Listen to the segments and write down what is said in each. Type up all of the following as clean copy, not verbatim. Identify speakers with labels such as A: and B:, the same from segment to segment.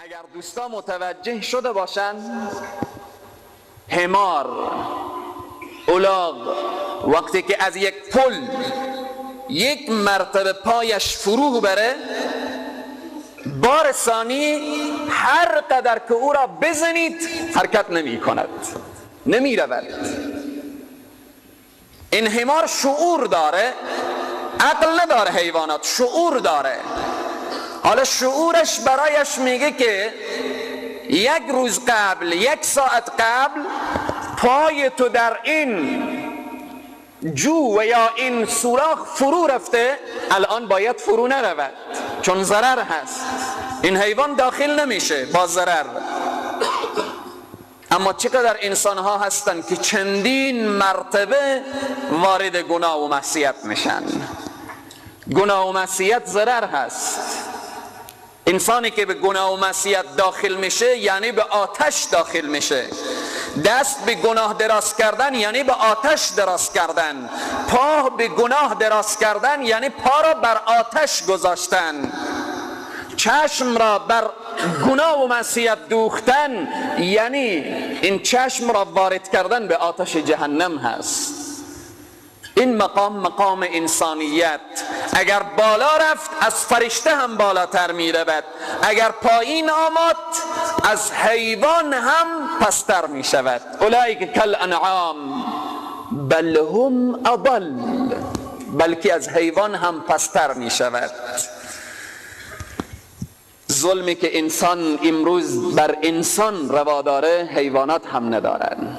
A: اگر دوستا متوجه شده باشن، حمار، الاغ وقتی که از یک پل یک مرتبه پایش فرو بره، بار ثانی هر قدر که او را بزنید حرکت نمی کند، نمی رود. این حمار شعور داره، عقل نداره، حیوانات شعور داره. حالا شعورش برایش میگه که یک روز قبل، یک ساعت قبل پای تو در این جو و یا این سوراخ فرو رفته، الان باید فرو نرود چون ضرر هست. این حیوان داخل نمیشه با ضرر. اما چقدر انسان ها هستن که چندین مرتبه وارد گناه و معصیت میشن. گناه و معصیت ضرر هست. انسانی که به گناه و معصیت داخل میشه یعنی به آتش داخل میشه. دست به گناه دراز کردن یعنی به آتش دراز کردن. پا به گناه دراز کردن یعنی پا را بر آتش گذاشتن. چشم را بر گناه و معصیت دوختن یعنی این چشم را وارد کردن به آتش جهنم هست. این مقام مقام انسانیت. اگر بالا رفت از فرشته هم بالاتر می رود، اگر پایین آمد از حیوان هم پستر می شود. اولئک کالانعام بل هم اضل، بلکه از حیوان هم پستر می شود. ظلمی که انسان امروز بر انسان روا داره حیوانات هم ندارن.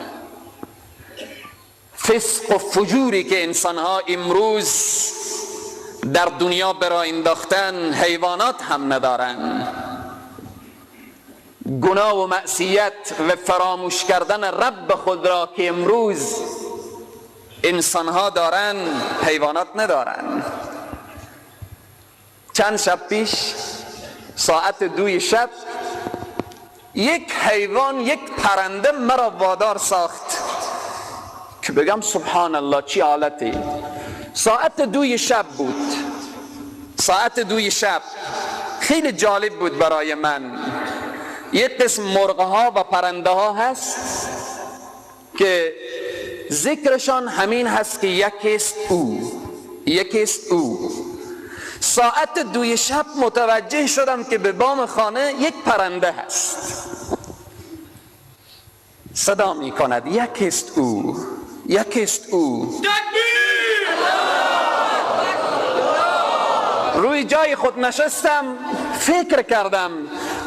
A: فسق و فجوری که انسانها امروز در دنیا برای انداختن حیوانات هم ندارن. گناه و معصیت و فراموش کردن رب خود را که امروز انسانها دارن حیوانات ندارن. چند شب پیش ساعت 2 شب یک حیوان، یک پرنده مرا وادار ساخت که بگم سبحان الله چی حالتی. ساعت 2 شب بود، ساعت 2 شب. خیلی جالب بود برای من. یک قسم مرغ ها و پرنده ها هست که ذکرشان همین هست که یکیست او، یکیست او. ساعت 2 شب متوجه شدم که به بام خانه یک پرنده هست، صدا می کند یکیست او، یکیست او. روی جای خود نشستم، فکر کردم،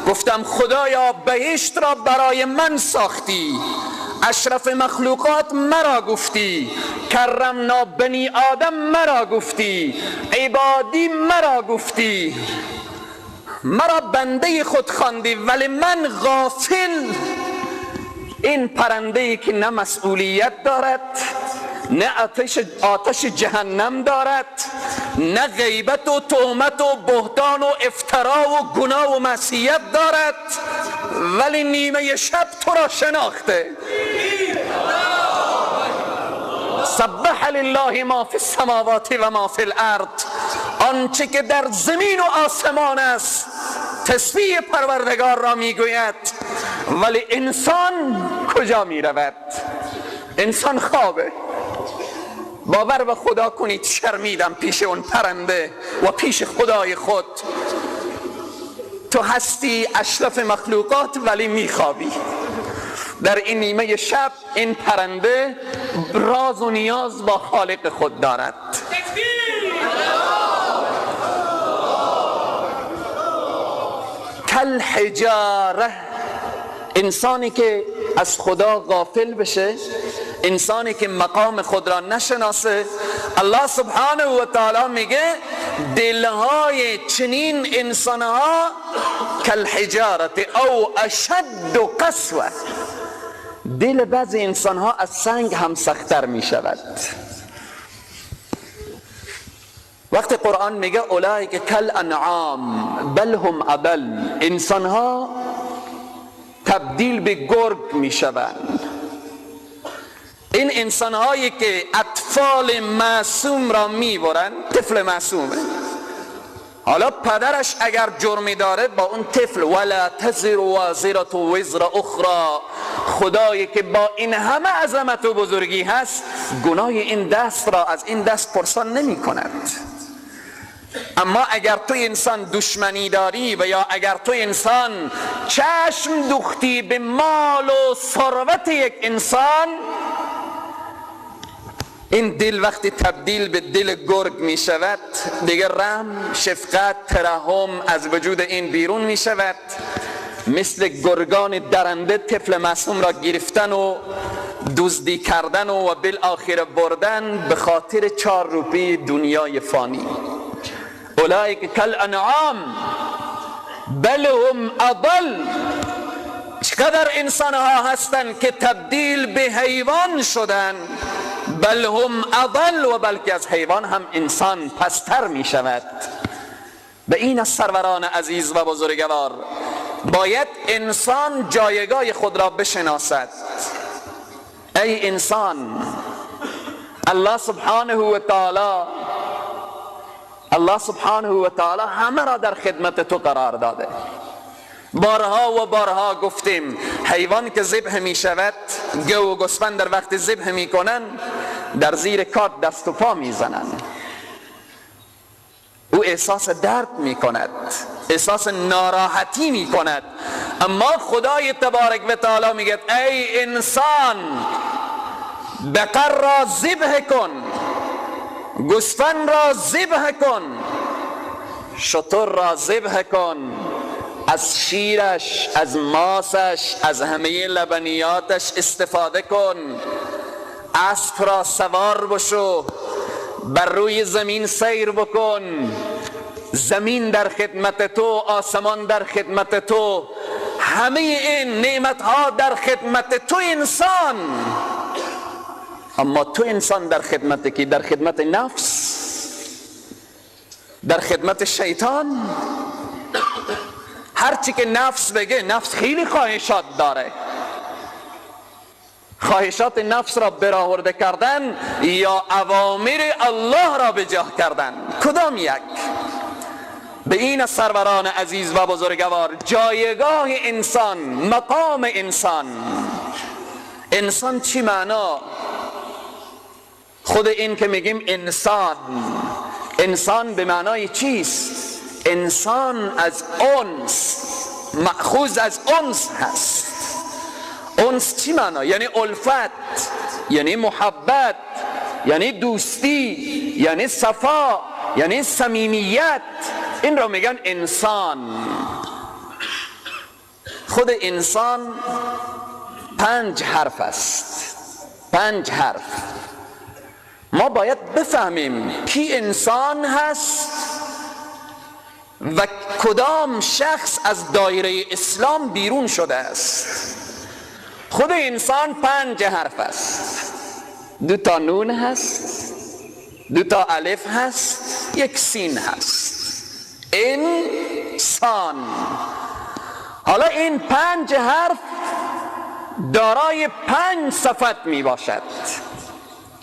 A: گفتم خدایا بهشت را برای من ساختی، اشرف مخلوقات مرا گفتی، کرمنا بنی آدم مرا گفتی، عبادی مرا گفتی، مرا بنده خود خواندی، ولی من غافل. این پرنده‌ای که نه مسئولیت دارد، نه آتش جهنم دارد، نه غیبت و تهمت و بهتان و افترا و گناه و معصیت دارد، ولی نیمه شب تو را شناخته. سبح لله ما فی السماوات و ما فی الارض، آنچه که در زمین و آسمان است تسبیح پروردگار را میگوید. ولی انسان کجا میرود؟ انسان خوابه. باور به خدا کنید شرمیدم پیش اون پرنده و پیش خدای خود. تو هستی اشرف مخلوقات ولی میخوابی. در این نیمه شب این پرنده راز و نیاز با خالق خود دارد. کالحجاره، انسانی که از خدا غافل بشه، انسانی که مقام خود را نشناسه، الله سبحانه و تعالی میگه دلهای چنین انسانها کالحجاره او اشد قسوه. دل بعضی انسانها از سنگ هم سخت‌تر میشود. وقتی قرآن میگه اولئک کالانعام بل هم اضل، انسانها تبدیل به گرگ میشوند. این انسانهایی که اطفال معصوم را میبرند، طفل معصومه، حالا پدرش اگر جرمی داره با اون طفل، ولا تزر وازرة وزر اخرى، خدایی که با این همه عظمت و بزرگی هست گناه این دست را از این دست پرسان نمی کند. اما اگر تو انسان دشمنی داری و یا اگر تو انسان چشم دوختی به مال و ثروت یک انسان، این دل وقتی تبدیل به دل گرگ می شود دیگه رحم، شفقت، ترحم از وجود این بیرون می شود. مثل گرگان درنده طفل معصوم را گرفتن و دزدی کردن و بالآخره بردن به خاطر 4 روپی دنیای فانی. اولئک کالانعام بل هم اضل. چقدر انسان ها هستند که تبدیل به حیوان شدن، بل هم اضل، و بلکه از حیوان هم انسان پستر می شود. به این از سروران عزیز و بزرگوار، باید انسان جایگاه خود را بشناسد. ای انسان، الله سبحانه و تعالی، الله سبحانه و تعالی همه را در خدمت تو قرار داده. بارها و بارها گفتیم حیوان که ذبح می شود، گو و گوسفند در وقت ذبح می کنن در زیر کارد دست و پا می زنن، او احساس درد می کند، احساس ناراحتی می کند. اما خدای تبارک و تعالی میگه ای انسان، بقر را ذبح کن، گوسفند را ذبح کن، شتر را ذبح کن، از شیرش، از ماسش، از همه لبنیاتش استفاده کن، اسب را سوار بشو، بر روی زمین سیر بکن، زمین در خدمت تو، آسمان در خدمت تو، همه این نعمتها در خدمت تو انسان. اما تو انسان در خدمت کی؟ در خدمت نفس، در خدمت شیطان. هرچی که نفس بگه، نفس خیلی خواهشات داره، خواهشات نفس را برآورده کردن یا اوامر الله را به جا کردن، کدام یک؟ به این سروران عزیز و بزرگوار، جایگاه انسان، مقام انسان، انسان چی معنا؟ خود این که میگیم انسان، انسان به معنای چیست؟ انسان از انس، مأخوذ از انس هست. انس چی معنا؟ یعنی الفت، یعنی محبت، یعنی دوستی، یعنی صفا، یعنی صمیمیت. این را میگن انسان. خود انسان 5 حرف است، 5 حرف. ما باید بفهمیم کی انسان هست و کدام شخص از دایره اسلام بیرون شده است. خود انسان 5 حرف است، 2 تا نون هست، 2 تا الف هست، 1 سین هست. انسان. حالا این 5 حرف دارای 5 صفت می باشد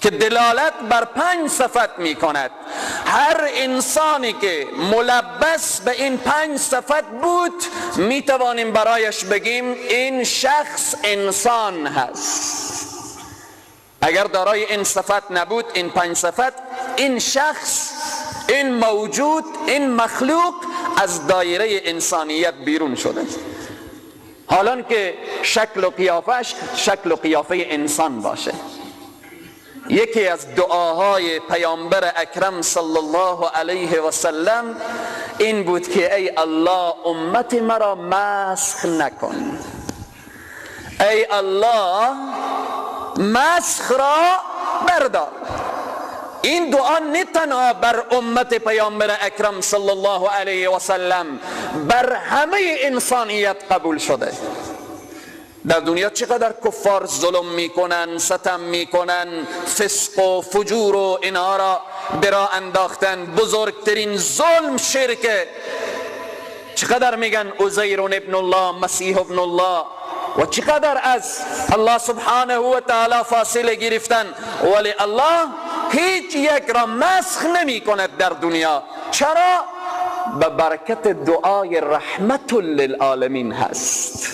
A: که دلالت بر 5 صفت می کند. هر انسانی که ملبس به این 5 صفت بود می توانیم برایش بگیم این شخص انسان هست. اگر دارای این صفت نبود، این 5 صفت، این شخص، این موجود، این مخلوق از دایره انسانیت بیرون شده. حالان که شکل و قیافش شکل و قیافه انسان باشه. یکی از دعاهای پیامبر اکرم صلی الله علیه و سلم این بود که ای الله امت مرا مسخ نکن، ای الله مسخ را بردار. این دعا نه تنها بر امت پیامبر اکرم صلی الله علیه و سلم، بر همه انسانیت قبول شده. در دنیا چقدر کفار ظلم میکنن، ستم میکنن، فسق و فجور و اینها را برا انداختن. بزرگترین ظلم شرکه. چقدر میگن عزیر ابن الله، مسیح ابن الله، و چقدر از الله سبحانه و تعالی فاصله گرفتن، ولی الله هیچ یک را مسخ نمی کند در دنیا. چرا؟ به برکت دعای رحمت للعالمین هست.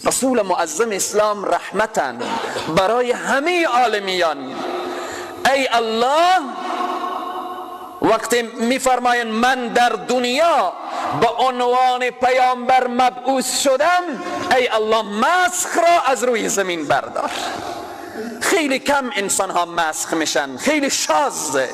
A: رسول معظم اسلام رحمتن برای همه عالمیان. ای الله، وقتی میفرمایند من در دنیا به عنوان پیامبر مبعوث شدم، ای الله مسخ را از روی زمین بردار. خیلی کم انسان ها مسخ میشن، خیلی شازه،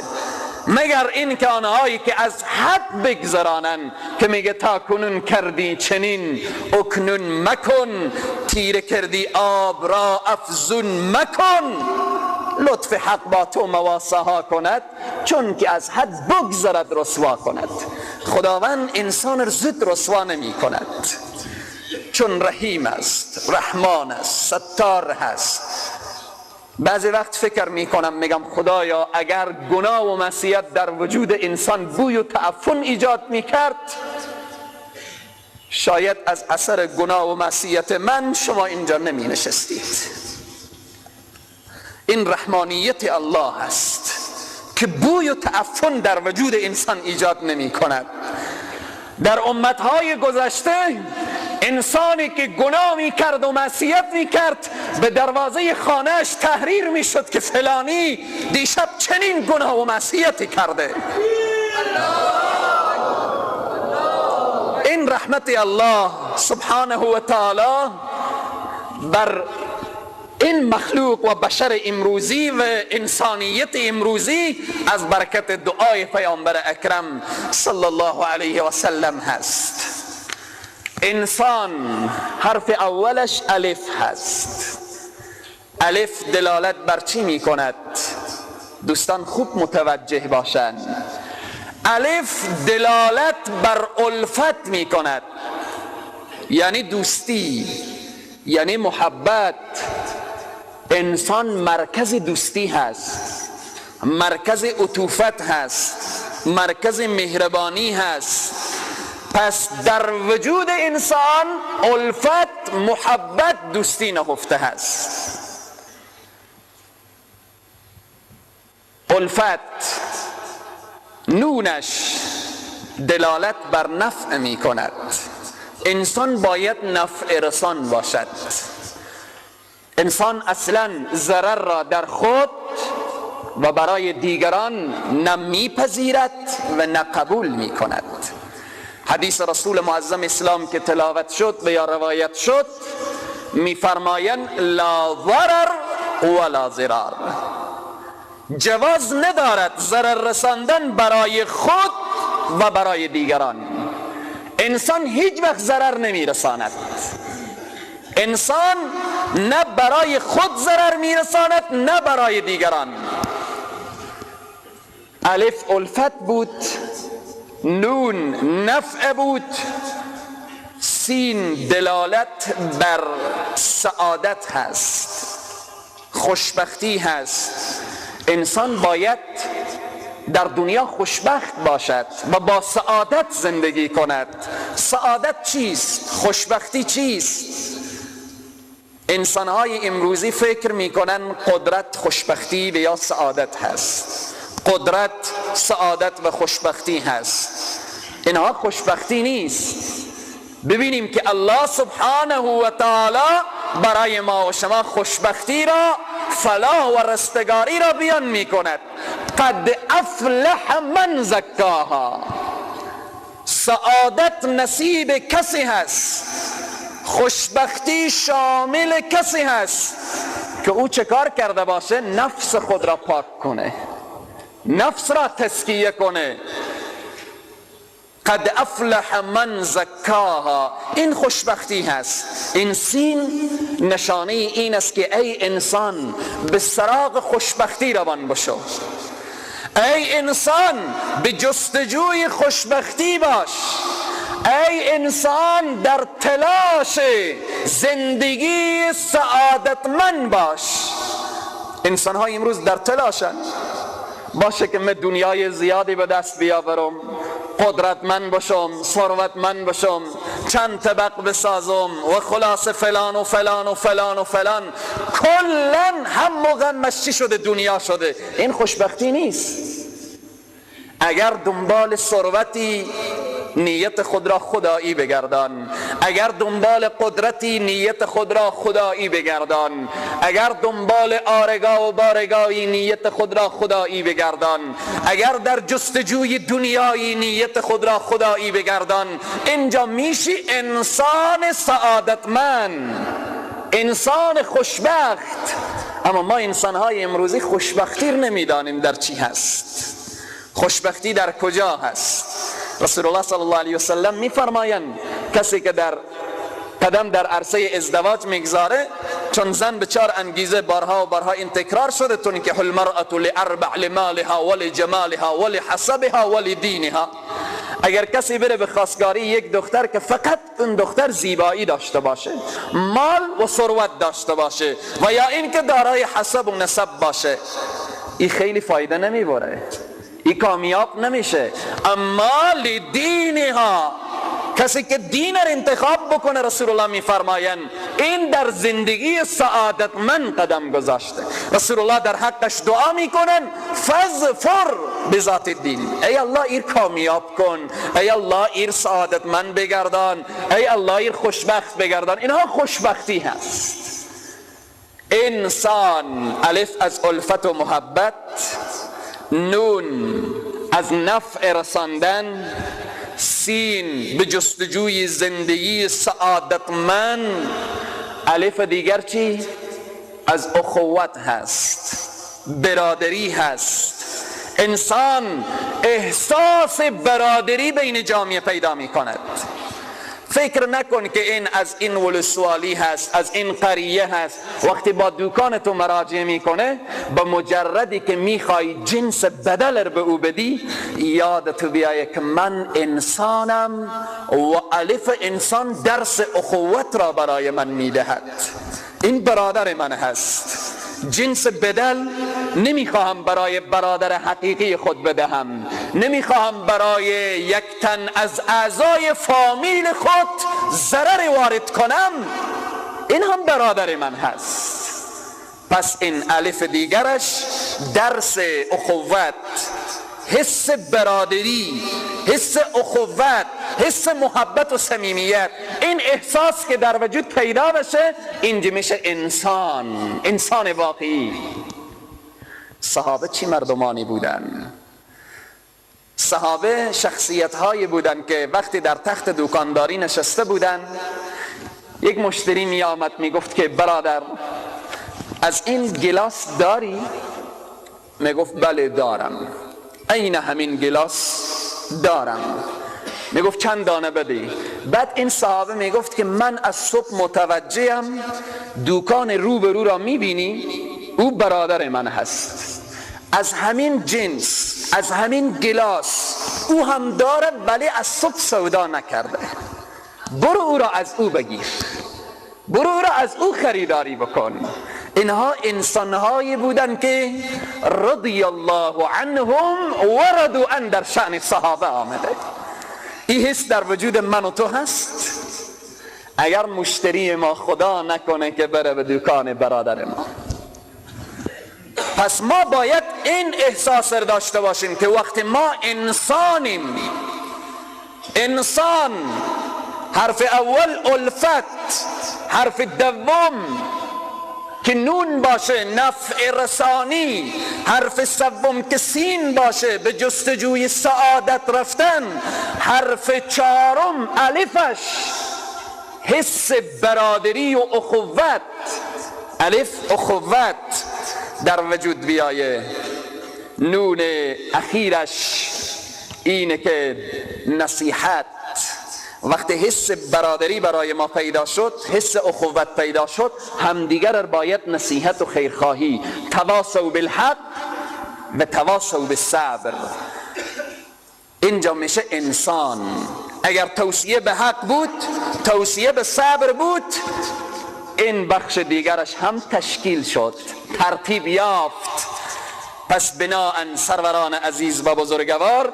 A: مگر این که آنهایی که از حد بگذرانن که میگه تا کنون کردی چنین اکنون مکن، تیره کردی آب را افزون مکن، لطف حق با تو مواسه ها کند، چون که از حد بگذرد رسوا کند. خداوند انسان را زود رسوا نمی کند، چون رحیم است، رحمان است، ستار هست. بعضی وقت فکر میکنم، میگم خدایا اگر گناه و معصیت در وجود انسان بوی و تعفن ایجاد میکرد، شاید از اثر گناه و معصیت من شما اینجا نمی نشستید. این رحمانیت الله است که بوی و تعفن در وجود انسان ایجاد نمی کند. در امتهای گذشته انسانی که گناه می کرد و معصیت می کرد به دروازه خانهش تحریر می شد که فلانی دیشب چنین گناه و معصیتی کرده. این رحمت الله سبحانه و تعالی بر این مخلوق و بشر امروزی و انسانیت امروزی از برکت دعای پیامبر اکرم صلی الله علیه و سلم هست. انسان حرف اولش الف هست. الف دلالت بر چی می کند؟ دوستان خوب متوجه باشند. الف دلالت بر الفت می کند، یعنی دوستی، یعنی محبت. انسان مرکز دوستی هست، مرکز عطوفت هست، مرکز مهربانی هست. پس در وجود انسان الفت، محبت، دوستی نهفته هست. الفت نونش دلالت بر نفع می کند. انسان باید نفع رسان باشد. انسان اصلا ضرر را در خود و برای دیگران نه میپذیرد و نه قبول میکند. حدیث رسول معظم اسلام که تلاوت شد و یا روایت شد میفرمایند لا ضرر ولا ضرار، جواز ندارد ضرر رساندن برای خود و برای دیگران. انسان هیچ وقت ضرر نمیرساند. انسان نه برای خود ضرر میرساند نه برای دیگران. الف الفت بود، نون نفع بود، سین دلالت بر سعادت هست، خوشبختی هست. انسان باید در دنیا خوشبخت باشد و با سعادت زندگی کند. سعادت چیست؟ خوشبختی چیست؟ انسانهای امروزی فکر میکنن قدرت خوشبختی و یا سعادت هست، قدرت سعادت و خوشبختی هست. اینها خوشبختی نیست. ببینیم که الله سبحانه و تعالی برای ما و شما خوشبختی را، فلاح و رستگاری را بیان میکند. قد افلح من زکاها، سعادت نصیب کسی هست، خوشبختی شامل کسی هست که او چه کار کرده باشه؟ نفس خود را پاک کنه، نفس را تزکیه کنه. قد افلح من زکاها، این خوشبختی هست. این سین نشانه این است که ای انسان به سراغ خوشبختی روان بشو، ای انسان به جستجوی خوشبختی باش، ای انسان در تلاش زندگی سعادتمند باش. انسان های امروز در تلاشن، باشه که من دنیای زیادی به دست بیاورم، قدرتمند باشم، ثروتمند باشم، چند طبق بسازم و خلاص فلان و فلان و فلان و فلان. کلا هم و غمش چی شده؟ دنیا شده. این خوشبختی نیست. اگر دنبال ثروتی، نیت خود را خدایی بگردان. اگر دنبال قدرتی، نیت خود را خدایی بگردان. اگر دنبال آرگاه و بارگاهی، نیت خود را خدایی بگردان. اگر در جستجوی دنیایی، نیت خود را خدایی بگردان. اینجا میشی انسان سعادتمند، انسان خوشبخت. اما ما انسانهای امروزی خوشبختی رو نمیدانیم در چی هست، خوشبختی در کجا هست. رسول الله صلی الله علیه وسلم میفرمایند کسی که در قدم در عرصه ازدواج میگذاره، چون زن به 4 انگیزه بارها و بارها این تکرار شده، تنکح المرأة لاربع، لمالها ولجمالها ولحسبها ولدینها. اگر کسی بره به خواستگاری یک دختر که فقط اون دختر زیبایی داشته باشه، مال و ثروت داشته باشه و یا اینکه دارای حسب و نسب باشه، این خیلی فایده نمیبره، این کامیاب نمیشه. اما لدینها، کسی که دین را انتخاب بکنه، رسول الله میفرمایند این در زندگی سعادتمند قدم گذاشته. رسول الله در حقش دعا میکنن فظفر بذات الدین، ای الله ایر کامیاب کن، ای الله ایر سعادتمند بگردان، ای الله ایر خوشبخت بگردان. اینها خوشبختی هست. انسان الف از الفت و محبت، نون از نفع رساندن، سین به جستجوی زندگی سعادتمند، الف دیگر چی؟ از اخوت هست، برادری هست. انسان احساس برادری بین جامعه پیدا می کند. فکر نکن که این از این ولسوالی هست، از این قریه هست. وقتی با دوکان تو مراجعه میکنه، با مجردی که میخوای جنس بدل رو به او بدی، یاد تو بیایه که من انسانم و الف انسان درس اخوت را برای من میدهد، این برادر من هست. جنس بدل نمیخواهم برای برادر حقیقی خود بدهم، نمیخواهم برای یک تن از اعضای فامیل خود ضرر وارد کنم، این هم برادر من هست. پس این الف دیگرش درس اخوت، حس برادری، حس اخوت، حس محبت و صمیمیت، این احساس که در وجود پیدا بشه، اینجا میشه انسان، انسان واقعی. صحابه چی مردمانی بودن؟ صحابه شخصیت هایی بودن که وقتی در تخت دکانداری نشسته بودن، یک مشتری می آمد می گفت که برادر از این گلاس داری؟ می گفت بله دارم، عین همین گلاس دارم. می گفت چند دانه بدی؟ بعد این صحابه می گفت که من از صبح متوجهم، دوکان رو به رو را می بینی، او برادر من هست، از همین جنس، از همین گلاس او هم دارد، ولی از صبح سودا نکرده، برو او را از او بگیر، برو او را از او خریداری بکن. اینها انسانهایی بودند که رضی الله عنهم و رضوا عن در شأن صحابه آمده. این حس در وجود من و تو هست. اگر مشتری ما خدا نکنه که بره به دکان برادر ما، پس ما باید این احساس را داشته باشیم که وقتی ما انسانیم، انسان حرف اول الفت، حرف دوم که نون باشه نفع رسانی، حرف سوم که سین باشه به جستجوی سعادت رفتن، حرف چهارم الفش حس برادری و اخوت، الف اخوت در وجود بیایه. نون اخیرش اینه که نصیحت. وقتی حس برادری برای ما پیدا شد، حس اخوت پیدا شد، همدیگر باید نصیحت و خیرخواهی، تواصوا بالحق و تواصوا بالصبر. اینجا میشه انسان. اگر توصیه به حق بود، توصیه به صبر بود، این بخش دیگرش هم تشکیل شد، ترتیب یافت. پس بناءً سروران عزیز و بزرگوار،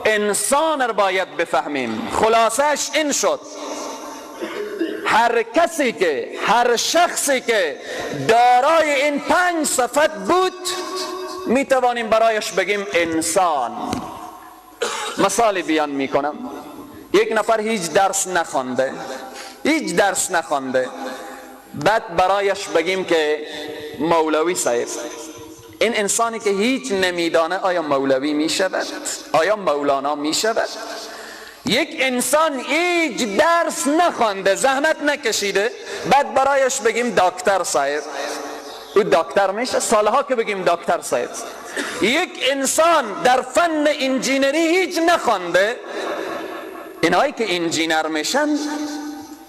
A: انسان را باید بفهمیم. خلاصش این شد، هر کسی که، هر شخصی که دارای این 5 صفت بود، می توانیم برایش بگیم انسان. مثال بیان می کنم. یک نفر هیچ درس نخوانده، هیچ درس نخوانده، بعد برایش بگیم که مولوی صاحب، این انسانی که هیچ نمیدانه آیا مولوی میشود؟ آیا مولانا میشود؟ یک انسان هیچ درس نخوانده، زحمت نکشیده، بعد برایش بگیم دکتر صاحب، او دکتر میشه؟ سالها که بگیم دکتر صاحب. یک انسان در فن انجینری هیچ نخوانده، اینهایی که انجینر میشن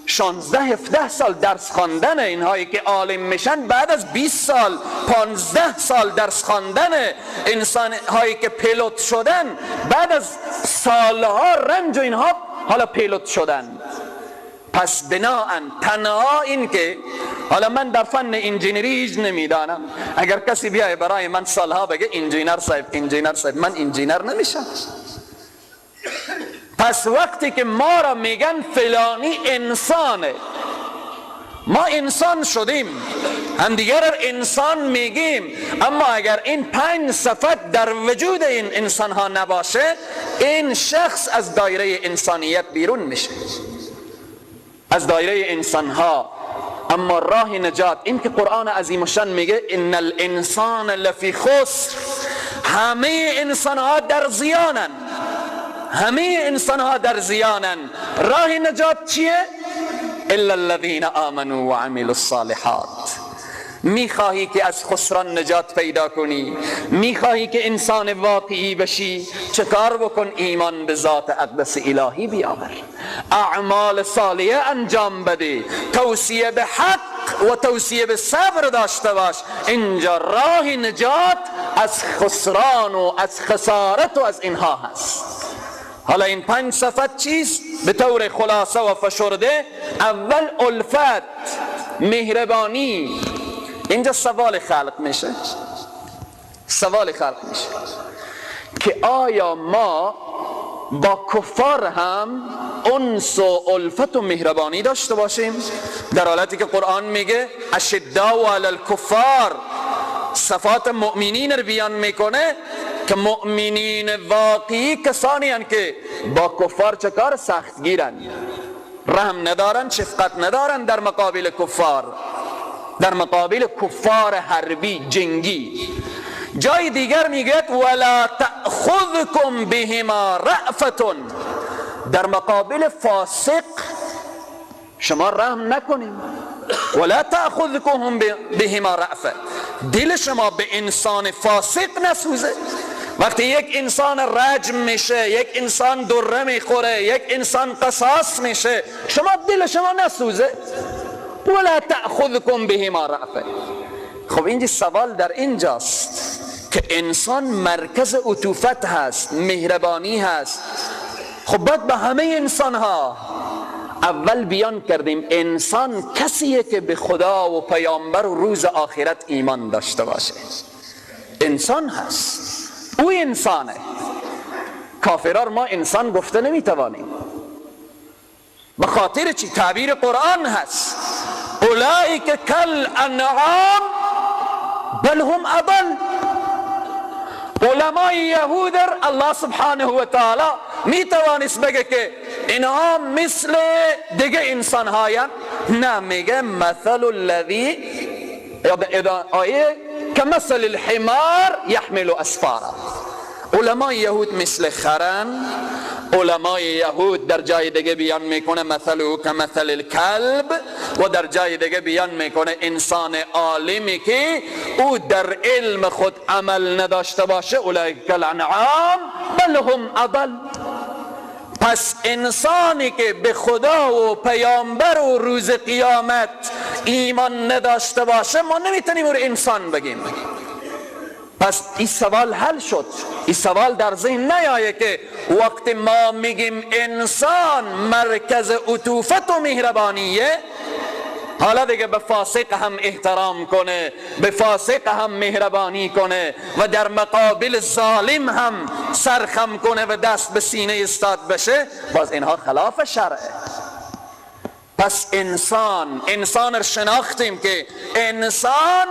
A: 16 17 سال درس خواندن، اینهایی که عالم میشن بعد از 20 سال 15 سال درس خواندن، انسان هایی که پیلوت شدن بعد از سالها رنج و اینها حالا پیلوت شدن. پس بناءً تنها این که حالا من در فن انجینری هیچ نمیدانم، اگر کسی بیای برای من سالها بگه انجینر صاحب انجینر صاحب، من انجینر نمیشم. پس وقتی که ما را میگن فلانی انسانه، ما انسان شدیم، هم دیگر انسان میگیم، اما اگر این 5 صفت در وجود این انسان ها نباشه، این شخص از دایره انسانیت بیرون میشه، از دایره انسان ها. اما راه نجات این که قرآن عظیم الشان میگه ان الانسان لفی خسر، همه انسان ها در زیانن، همه انسان ها در زیانن. راه نجات چیه؟ الا الذين آمنوا وعملوا الصالحات. میخواهی که از خسران نجات پیدا کنی، میخواهی که انسان واقعی بشی، چه کار بکن؟ ایمان به ذات اقدس الهی بیاور، اعمال صالحه انجام بده، توصیه به حق و توصیه به صبر داشته باش. اینجا راه نجات از خسران و از خسارت و از اینها هست. حالا این 5 صفت چیست؟ به طور خلاصه و فشرده، اول الفت، مهربانی. اینجا سوال خلق میشه، سوال خلق میشه که آیا ما با کفار هم انس و الفت و مهربانی داشته باشیم؟ در حالتی که قرآن میگه اشداء علی الکفار، صفات مؤمنین رو بیان میکنه که مؤمنین واقعی کسانی هستند که با کفار چه کار؟ سخت گیرن، رحم ندارن، شفقت ندارن در مقابل کفار، در مقابل کفار حربی جنگی. جای دیگر میگه ولا تأخذکم بهما رأفة، در مقابل فاسق شما رحم نکنیم. ولا تأخذکم بهما رأفة، دل شما به انسان فاسق نسوزه. وقتی یک انسان رجم میشه، یک انسان دره میخوره، یک انسان قصاص میشه، شما دل شما نسوزه. ولا تأخذکم بهما رأفة. خب اینجا سوال در اینجاست که انسان مرکز عطوفت هست، مهربانی هست. خب باید به همه انسان ها اول بیان کردیم انسان کسیه که به خدا و پیامبر و روز آخرت ایمان داشته باشه. انسان هست، او انسانه. کافرار ما انسان گفته نمیتوانیم. به خاطر چی؟ تعبیر قرآن هست اولئک کل انعام بل هم اضل. علمای یهود الله سبحانه و تعالی میتوانست بگه که اینها مثل دیگه انسان هاین، نه، میگه مثل الذی، آیه کمثل الحمار یحمل اسفارا. علمای یهود مثل خرن، علمای یهود در جای دیگه بیان میکنه مثل او کمثل الکلب، و در جای دیگه بیان میکنه انسان عالمی که او در علم خود عمل نداشته باشه اولئک الانعام بل هم اضل. پس انسانی که به خدا و پیامبر و روز قیامت ایمان نداشته باشه ما نمیتونیم او رو انسان بگیم. پس این سوال حل شد. این سوال در ذهن نیایه که وقتی ما میگیم انسان مرکز عطوفت و مهربانیه، حالا دیگه به فاسق هم احترام کنه، به فاسق هم مهربانی کنه و در مقابل ظالم هم سرخم کنه و دست به سینه استاد بشه، باز اینها خلاف شرعه. پس انسان رو شناختیم که انسان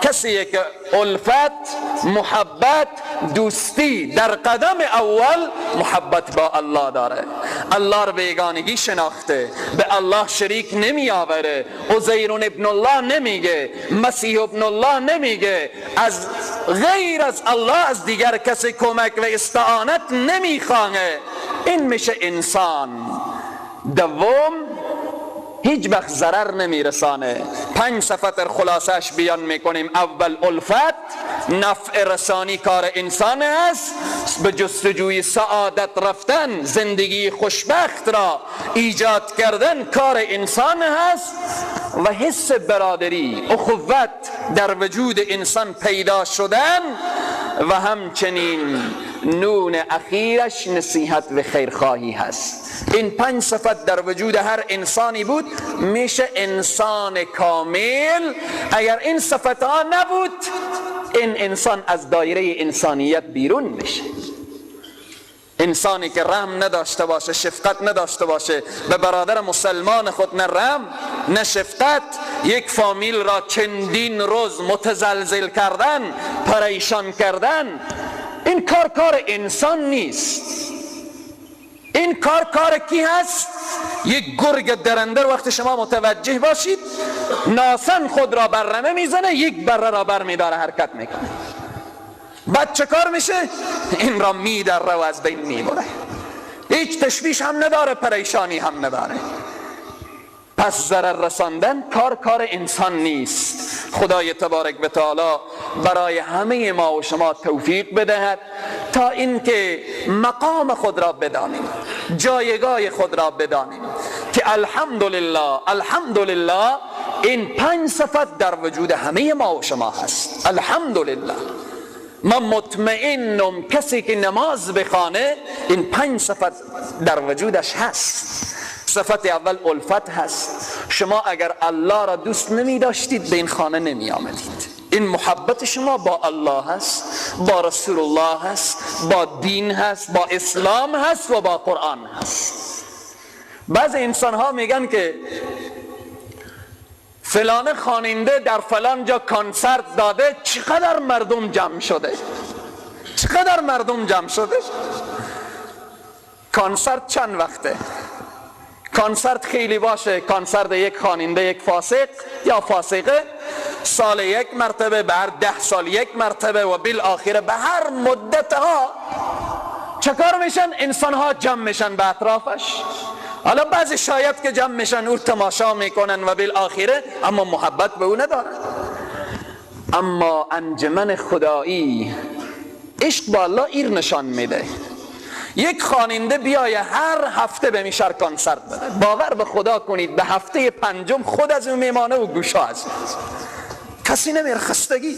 A: کسیه که الفت، محبت، دوستی در قدم اول محبت با الله داره، الله را به یگانگی شناخته، به الله شریک نمی آوره، عزیر ابن الله نمیگه، مسیح ابن الله نمیگه، از غیر از الله از دیگر کسی کمک و استعانت نمیخوانه، این میشه انسان. دوم، هیچ وقت ضرر نمیرسانه. 5 صفت خلاصش بیان میکنیم. اول الفت، نفع رسانی کار انسان است، به جستجوی سعادت رفتن، زندگی خوشبخت را ایجاد کردن کار انسان هست و حس برادری، اخوت در وجود انسان پیدا شدن و همچنین نون اخیرش نصیحت و خیرخواهی هست. این 5 صفت در وجود هر انسانی بود میشه انسان کامل. اگر این صفت ها نبود این انسان از دایره انسانیت بیرون میشه. انسانی که رحم نداشته باشه، شفقت نداشته باشه، به برادر مسلمان خود نه رحم نه شفقت، یک فامیل را چندین روز متزلزل کردن، پریشان کردن، این کار کار انسان نیست. این کار کار کی هست؟ یک گرگ درنده. وقتی شما متوجه باشید ناسن خود را بر رمه میزنه، یک بره را بر میداره، حرکت میکنه، بعد چه کار میشه؟ این را میدره و از بین میبره. هیچ تشویش هم نداره، پریشانی هم نداره. پس ضرر رساندن کار انسان نیست. خدای تبارک و تعالی برای همه ما و شما توفیق بدهد تا اینکه مقام خود را بدانیم، جایگاه خود را بدانیم که الحمدلله، الحمدلله این 5 صفت در وجود همه ما و شما هست. الحمدلله من مطمئنم کسی که نماز بخوانه این 5 صفت در وجودش هست. صفت اول الفت هست. شما اگر الله را دوست نمی داشتید به این خانه نمی آمدید. این محبت شما با الله هست، با رسول الله هست، با دین هست، با اسلام هست و با قرآن هست. بعض انسان ها میگن که فلان خواننده در فلان جا کنسرت داده، چقدر مردم جمع شده، چقدر مردم جمع شده. کنسرت چند وقته؟ کنسرت خیلی باشه، کنسرت یک خواننده، یک فاسق یا فاسقه، سال یک مرتبه، به هر 10 سال یک مرتبه و بالآخره به هر مدت ها چکار میشن؟ انسان ها جمع میشن به اطرافش. حالا بعضی شاید که جمع میشن او تماشا میکنن و بالآخره، اما محبت به او ندارن. اما انجمن خدایی عشق با الله ایر نشان میده. یک خواننده بیای هر هفته به میشر کنسرت بده، باور به خدا کنید به هفته 5 خود از اون میمانه و گوشا از کسی نمیره، خستگی.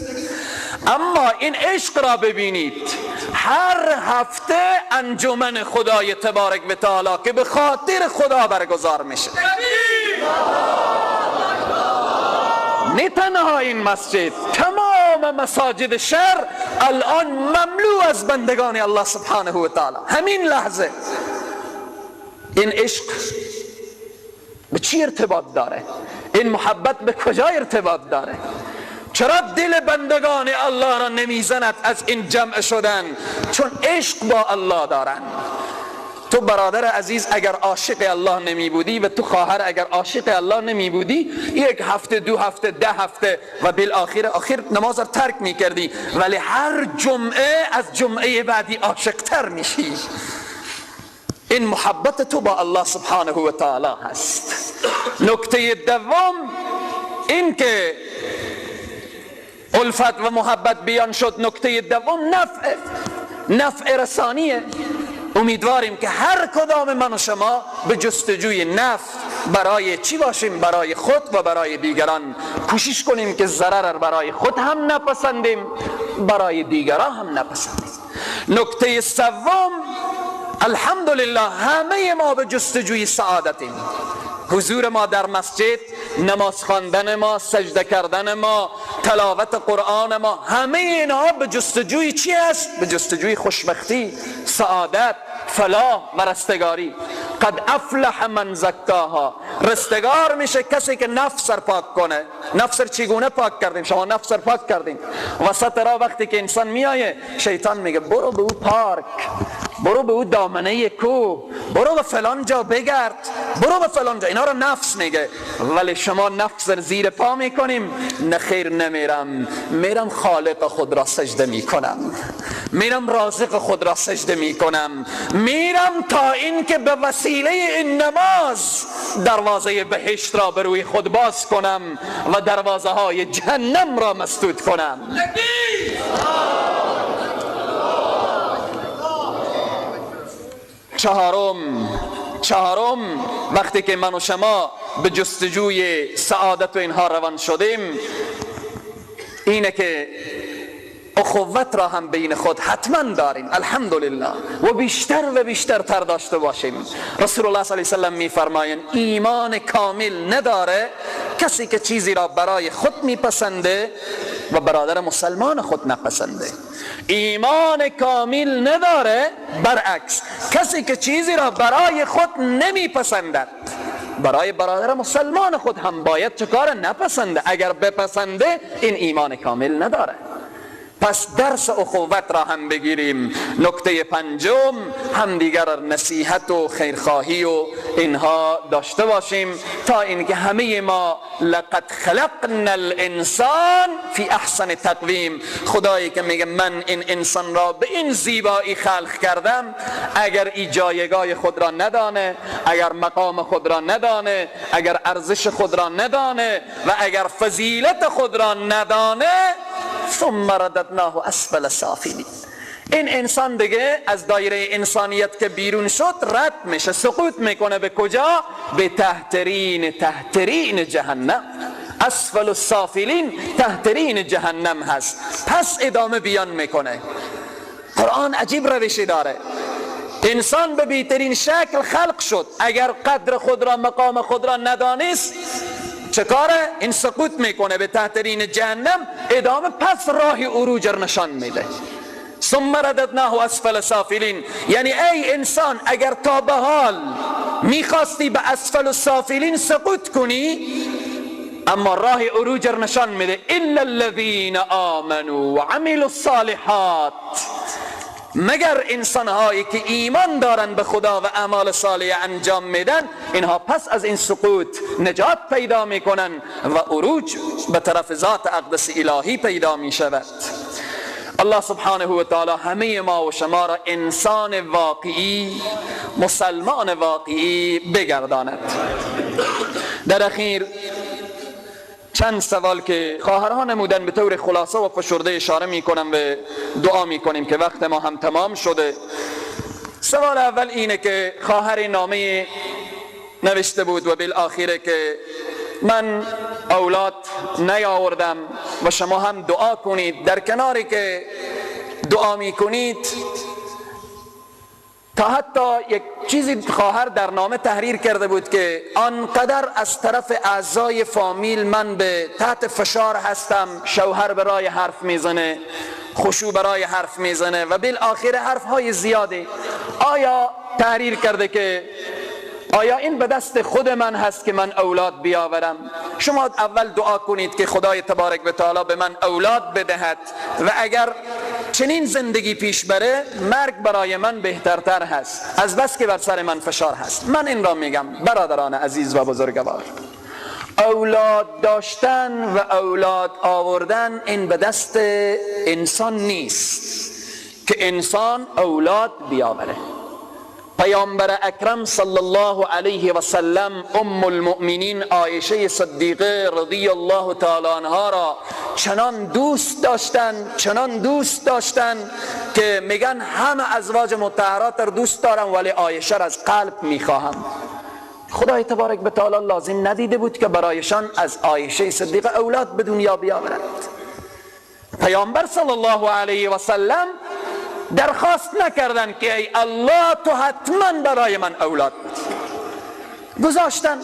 A: اما این عشق را ببینید، هر هفته انجمن خدای تبارک و تعالی که به خاطر خدا برگزار میشه، نه تنها این مسجد، تمام مساجد شهر الان مملو از بندگان الله سبحانه و تعالی. همین لحظه این عشق به چی ارتباط داره؟ این محبت به کجا ارتباط داره؟ چرا دل بندگان الله را نمیزند از این جمع شدن؟ چون عشق با الله دارن. تو برادر عزیز اگر عاشق الله نمی بودی و تو خواهر اگر عاشق الله نمی بودی، 1 هفته، 2 هفته، 10 هفته و بالآخر آخر نماز را ترک می کردی، ولی هر جمعه از جمعه بعدی عاشق تر میشی. این محبت تو با الله سبحانه و تعالی هست. نکته دوم این که الفت و محبت بیان شد. نکته دوم نفع، نفع رسانیه. امیدواریم که هر کدام من و شما به جستجوی نفع برای چی باشیم؟ برای خود و برای دیگران. کوشش کنیم که ضرر برای خود هم نپسندیم، برای دیگران هم نپسندیم. نکته سوم، الحمدلله همه ما به جستجوی سعادتیم. حضور ما در مسجد، نماز خواندن ما، سجده کردن ما، تلاوت قرآن ما، همه اینها به جستجوی چی است؟ به جستجوی خوشبختی، سعادت، فلاح و رستگاری. قد افلح من زکاها، رستگار میشه کسی که نفس را پاک کنه. نفس را چگونه پاک کردیم؟ شما نفس را پاک کردیم. وسط را وقتی که انسان میایه، شیطان میگه برو به او پارک، برو به او دامنه کوه، برو به فلان جا بگرد، برو به فلان جا. اینا رو نفس میگه، ولی شما نفس زیر پا میکنیم. نه خیر، نمیرم، میرم خالق خود را سجده میکنم، میرم رازق خود را سجده میکنم، میرم تا اینکه به وسیله این نماز دروازه بهشت را به روی خود باز کنم و دروازه های جهنم را مسدود کنم. چهارم، وقتی که من و شما به جستجوی سعادت و اینها روان شدیم، اینه که اخوت را هم بین خود حتما داریم، الحمدلله، و بیشتر و بیشتر تر داشته باشیم. رسول الله صلی الله علیه و سلم میفرمایند ایمان کامل نداره کسی که چیزی را برای خود میپسنده و برادر مسلمان خود نپسنده. ایمان کامل نداره برعکس کسی که چیزی را برای خود نمیپسندد، برای برادر مسلمان خود هم باید چه کار نپسنده. اگر بپسنده این ایمان کامل نداره. پس درس اخوت را هم بگیریم. نکته پنجم، همدیگر نصیحت و خیرخواهی و اینها داشته باشیم تا اینکه همه ما لقد خلقنا الانسان فی احسن تقویم. خدایی که میگه من این انسان را به این زیبایی خلق کردم، اگر این جایگاه خود را ندانه، اگر مقام خود را ندانه، اگر ارزش خود را ندانه و اگر فضیلت خود را ندانه، ثم رددناه اسفل سافلین، این انسان دیگه از دایره انسانیت که بیرون شد رد میشه، سقوط میکنه. به کجا؟ به تحترین تحترین جهنم. اسفل السافلین تحترین جهنم هست. پس ادامه بیان میکنه. قرآن عجیب روشی داره. انسان به بهترین شکل خلق شد، اگر قدر خود را، مقام خود را ندانست چه کاره؟ این سقوط میکنه به تحترین جهنم. ادامه پس راه عروج را نشان میده. ثم رددناه اسفل سافلین، یعنی ای انسان اگر تا به حال میخواستی به اسفل السافلین سقوط کنی، اما راه عروج را نشان میده. الا الذین آمنوا وعملوا الصالحات، مگر انسانهایی که ایمان دارن به خدا و اعمال صالح انجام میدن، اینها پس از این سقوط نجات پیدا میکنن و عروج به طرف ذات اقدس الهی پیدا میشود. الله سبحانه و تعالی همه ما و شما را انسان واقعی، مسلمان واقعی بگرداند. در اخیر چند سوال که خواهرها نمودن به طور خلاصه و فشرده اشاره میکنم و دعا میکنیم که وقت ما هم تمام شده. سوال اول اینه که خواهر نامه نوشته بود و بالآخره که من اولاد نیاوردم و شما هم دعا کنید. در کناری که دعا میکنید تا حتی یک چیزی خواهر در نامه تحریر کرده بود که آنقدر از طرف اعضای فامیل من به تحت فشار هستم، شوهر برای حرف میزنه، خشوع برای حرف میزنه و بالآخر حرف های زیاده. آیا تحریر کرده که آیا این به دست خود من هست که من اولاد بیاورم؟ شما اول دعا کنید که خدای تبارک و تعالی به من اولاد بدهد و اگر چنین زندگی پیش بره مرگ برای من بهترتر هست، از بس که بر سر من فشار هست. من این را میگم برادران عزیز و بزرگوار، اولاد داشتن و اولاد آوردن این به دست انسان نیست که انسان اولاد بیاوره. پیامبر اکرم صلی الله علیه و سلم ام المؤمنین عایشه صدیقه رضی الله تعالی عنها را چنان دوست داشتن، چنان دوست داشتن که میگن همه ازواج مطهرات را دوست دارم ولی عایشه را از قلب میخواهم. خدای تبارک و تعالی لازم ندیده بود که برایشان از عایشه صدیقه اولاد به دنیا بیاورند. پیامبر صلی الله علیه و سلم درخواست نکردن که ای الله تو حتما برای من اولاد بده. گذاشتن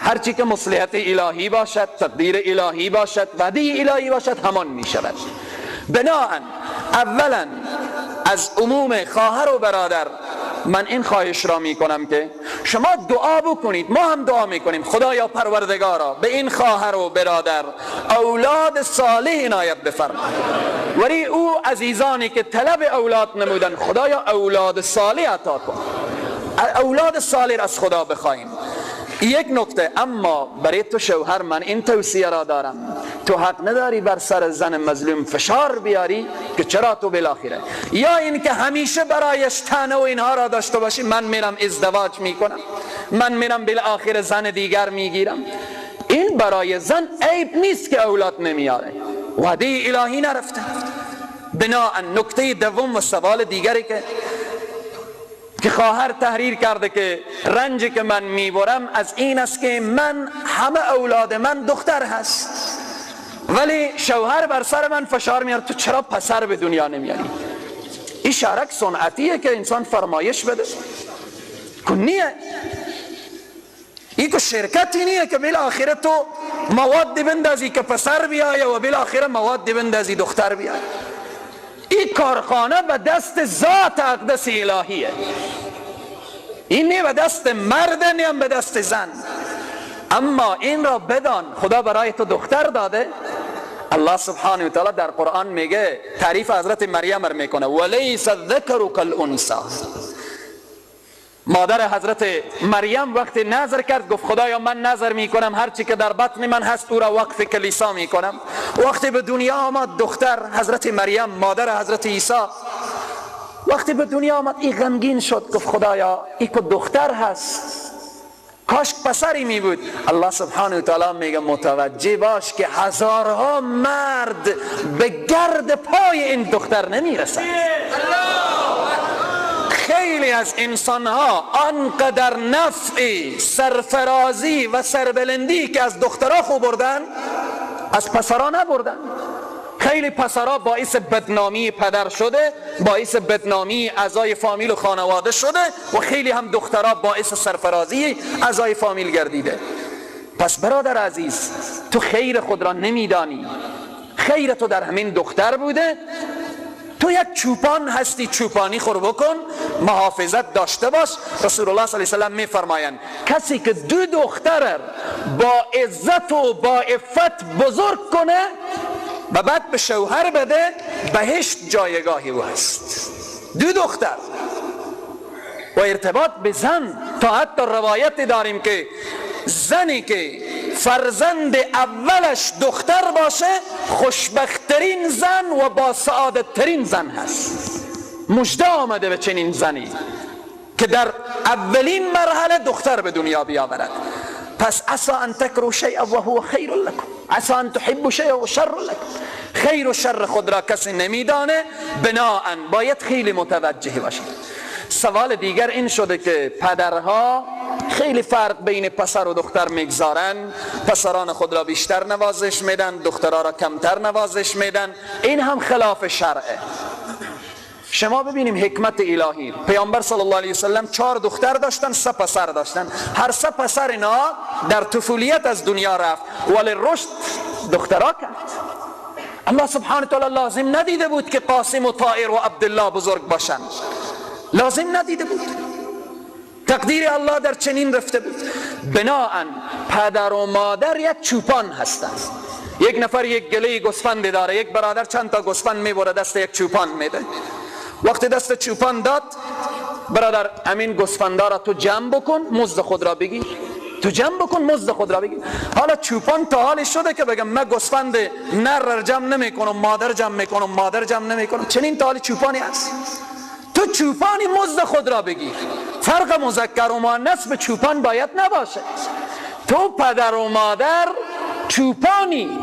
A: هرچی که مصلحت الهی باشد، تقدیر الهی باشد، وعده الهی باشد، همان می شود. بناءً اولا از عموم خواهر و برادر من این خواهش را می کنم که شما دعا بکنید، ما هم دعا میکنیم، خدایا پروردگارا به این خواهر و برادر اولاد صالح عنایت بفرما. ولی او عزیزانی که طلب اولاد نمودن، خدایا اولاد صالح عطا کن، اولاد صالح از خدا بخوایم. یک نکته، اما برای تو شوهر من این توصیه را دارم، تو حق نداری بر سر زن مظلوم فشار بیاری که چرا تو بالاخره، یا این که همیشه برایش طعنه و اینها را داشته باشی، من میرم ازدواج میکنم، من میرم بالاخره زن دیگر میگیرم. این برای زن عیب نیست که اولاد نمیاره، وعده الهی نرفته. بناءً نکته دوم و سوال دیگری که خواهر تحریر کرده که رنجی که من میبرم از این است که من همه اولاد من دختر هست، ولی شوهر بر سر من فشار میاره تو چرا پسر به دنیا نمیاری. این شرک صنعتیه که انسان فرمایش بده کنیه، این که شرکتی نیه که بالاخره تو مواد بندازی که پسر بیایه و بالاخره مواد بندازی دختر بیایه. این کارخانه به دست ذات اقدس الهیه، این نه به دست مرد نه به دست زن. اما این را بدان خدا برای تو دختر داده. الله سبحانه و تعالی در قرآن میگه، تعریف حضرت مریم را میکنه، ولیس الذکر کالانثی. مادر حضرت مریم وقتی نظر کرد گفت خدایا من نظر میکنم هرچی که در بطن من هست او را وقف کلیسا میکنم. وقتی به دنیا آمد دختر حضرت مریم مادر حضرت عیسی، وقتی به دنیا آمد ای غمگین شد، گفت خدایا ای که دختر هست، کاش پسری می بود. الله سبحانه و تعالی میگه متوجه باش که هزارها مرد به گرد پای این دختر نمیرسند. خیلی از انسانها آنقدر نفعی، سرفرازی و سربلندی که از دخترها خو بردن از پسرها نبردن. خیلی پسرها باعث بدنامی پدر شده، باعث بدنامی اعضای فامیل و خانواده شده، و خیلی هم دخترها باعث سرفرازی اعضای فامیل گردیده. پس برادر عزیز، تو خیر خود را نمیدانی، خیر تو در همین دختر بوده. تو یک چوپان هستی، چوپانی خور بکن، محافظت داشته باش. رسول الله صلی الله علیه و سلم میفرمایند کسی که دو دختر با عزت و با عفت بزرگ کنه و بعد به شوهر بده، بهشت جایگاهی او هست. دو دختر و ارتباط به زن، تا حتی روایت داریم که زنی که فرزند اولش دختر باشه خوشبختترین زن و با سعادتترین زن هست. مژده آمده به چنین زنی که در اولین مرحله دختر به دنیا بیاورد. پس عسى ان تکرهوا شیئا و هو خیر لکم، عسى ان تحبوا شیئا و شر لکم. خیر و شر خود را کسی نمیدانه، بناءً باید خیلی متوجه باشید. سوال دیگر این شده که پدرها خیلی فرق بین پسر و دختر میگذارن، پسران خود را بیشتر نوازش میدن، دخترها را کمتر نوازش میدن. این هم خلاف شرعه. شما ببینیم حکمت الهی، پیامبر صلی الله علیه وسلم 4 دختر داشتن، 3 پسر داشتن. هر 3 پسر اینا در طفولیت از دنیا رفت، ولی رشد دخترها کرد. الله سبحانه وتعالی لازم ندیده بود که قاسم و طائر و عبدالله بزرگ باشند، لازم ندیده بود. تقدیر الله در چنین رفته بود. بناءً پدر و مادر یک چوپان هستند. یک نفر یک گله گوسفند داره، یک برادر چند تا گوسفند میبره دست یک چوپان میده. وقتی دست چوپان داد، برادر امین گوسفندا را تو جمع بکن، مزد خود را بگیر. تو جمع بکن، مزد خود را بگیر. حالا چوپان تا حال شده که بگم من گوسفند نر را جمع نمیکنم، مادر جمع میکنم، مادر جمع نمیکنم. چنین تا حال چوپانی هست. تو چوپانی مزد خود را بگیر. فرق مذکر و مؤنث به چوپان باید نباشه. تو پدر و مادر چوپانی،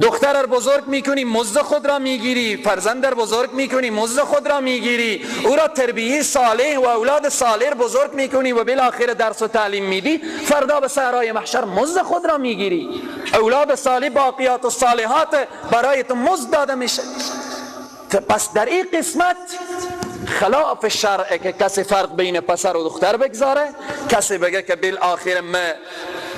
A: دختر بزرگ میکنی مزد خود را میگیری، فرزند بزرگ میکنی مزد خود را میگیری، او را تربیه صالح و اولاد صالح بزرگ میکنی و بالاخره درس و تعلیم میدی، فردا به صحرای محشر مزد خود را میگیری. اولاد صالح باقیات و صالحات برای تو مزد داده میشه. پس در این قسمت خلاف شرعه که کسی فرق بین پسر و دختر بگذاره، کسی بگه که بالآخره ما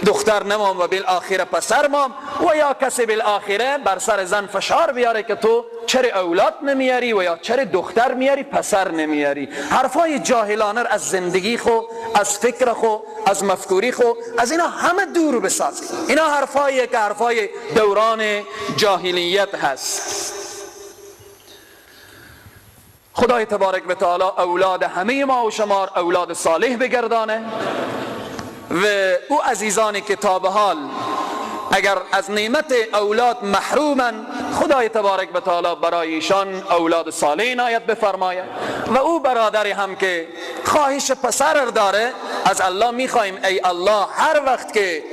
A: دختر نمام و بالآخره پسر مام، و یا کسی بالآخره بر سر زن فشار بیاره که تو چرا اولاد نمیاری و یا چرا دختر میاری پسر نمیاری. حرفای جاهلانه از زندگی خو، از فکر خو، از مفکوری خو، از اینا همه دور بسازی. اینا حرفایی که حرفای دوران جاهلیت هست. خدای تبارک و تعالی اولاد همه ما و شما اولاد صالح بگردانه و او عزیزانی که تا به حال اگر از نعمت اولاد محرومن، خدای تبارک و تعالی برای ایشان اولاد صالح عنایت بفرماید. و او برادری هم که خواهش پسر داره، از الله میخوایم ای الله هر وقت که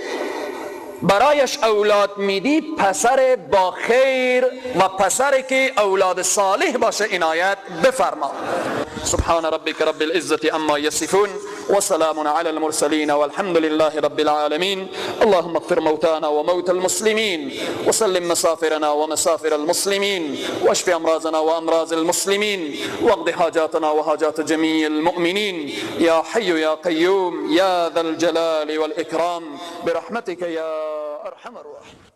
A: برایش اولاد میدی پسر با خیر و پسر که اولاد صالح باشه عنایت بفرما. سبحان ربك رب العزة عما يصفون وسلام على المرسلين والحمد لله رب العالمين. اللهم اغفر موتانا وموتى المسلمين وسلم مسافرنا ومسافر المسلمين واشف امراضنا وامراض المسلمين واقض حاجاتنا وحاجات جميع المؤمنين يا حي يا قيوم يا ذا الجلال والإكرام برحمتك يا أرحم الراحمين.